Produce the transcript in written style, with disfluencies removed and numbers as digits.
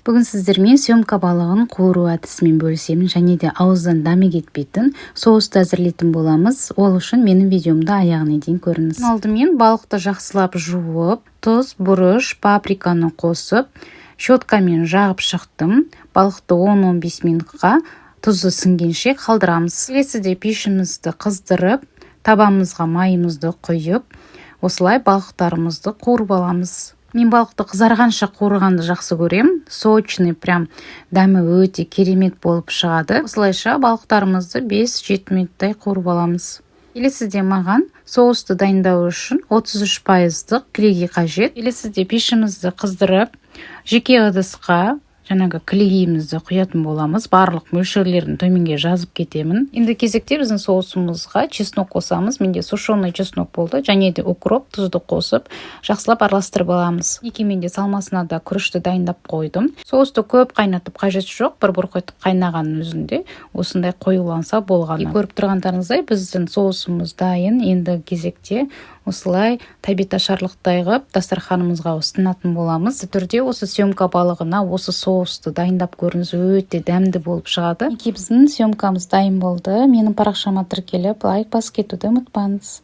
Бүгін сіздермен семга балығын қуыру әдісімен бөлісемін және де ауыздан дәмі кетпейтін соусты әзірлейтін боламыз. Ол үшін менің видеомды аяғына дейін көріңіз. Алдымен балықты жақсылап жуып, тұз, бұрыш, паприканы қосып, щеткамен жағып шықтым. Балықты 10-15 минутқа тұзы сіңгенше қалдырамыз. Келесіде пешімізді қыздырып, табамызға майымызды құйып, осылай балықтарымызды қуырып аламыз. Мен балықты қызарғанша қуырғанды жақсы көрем. Сочный, прям дәмі өте керемет болып шығады. Осылайша балықтарымызды 5-7 минуттай қуырып аламыз. Келесіде маған соусты дайындау үшін 33 пайыздық кілегей қажет. Келесіде пешімізді қыздырып, жеке ыдысқа жаңағы кілегейімізді құятын боламыз. Барлық мөлшерлерін төменге жазып кетемін. Енді кезекте біздің соусымызға чеснок қосамыз. Менде сушеный чеснок болды және де укроп, тұзды қосып, жақсылап араластырып аламыз. Мінекей, менде салмасына да күрішті дайындап қойдым. Соусты көп қайнатып қажеті жоқ, бір бұрқ етіп қайнағанның өзінде осындай қоюланса болғаны. Көріп тұрғандарыңыздай, біздің соусымыз дайын. Енді кезекте осылай тәбет қылып дастарханымызға ұсынатын боламыз. Түрде осы семга балығына осы соусты дайындап көріңіз, өте дәмді болып шығады. Мінекей, біздің семгамыз дайын болды. Менің парақшама тіркеліп, лайк басып кетуді ұмытпаңыз.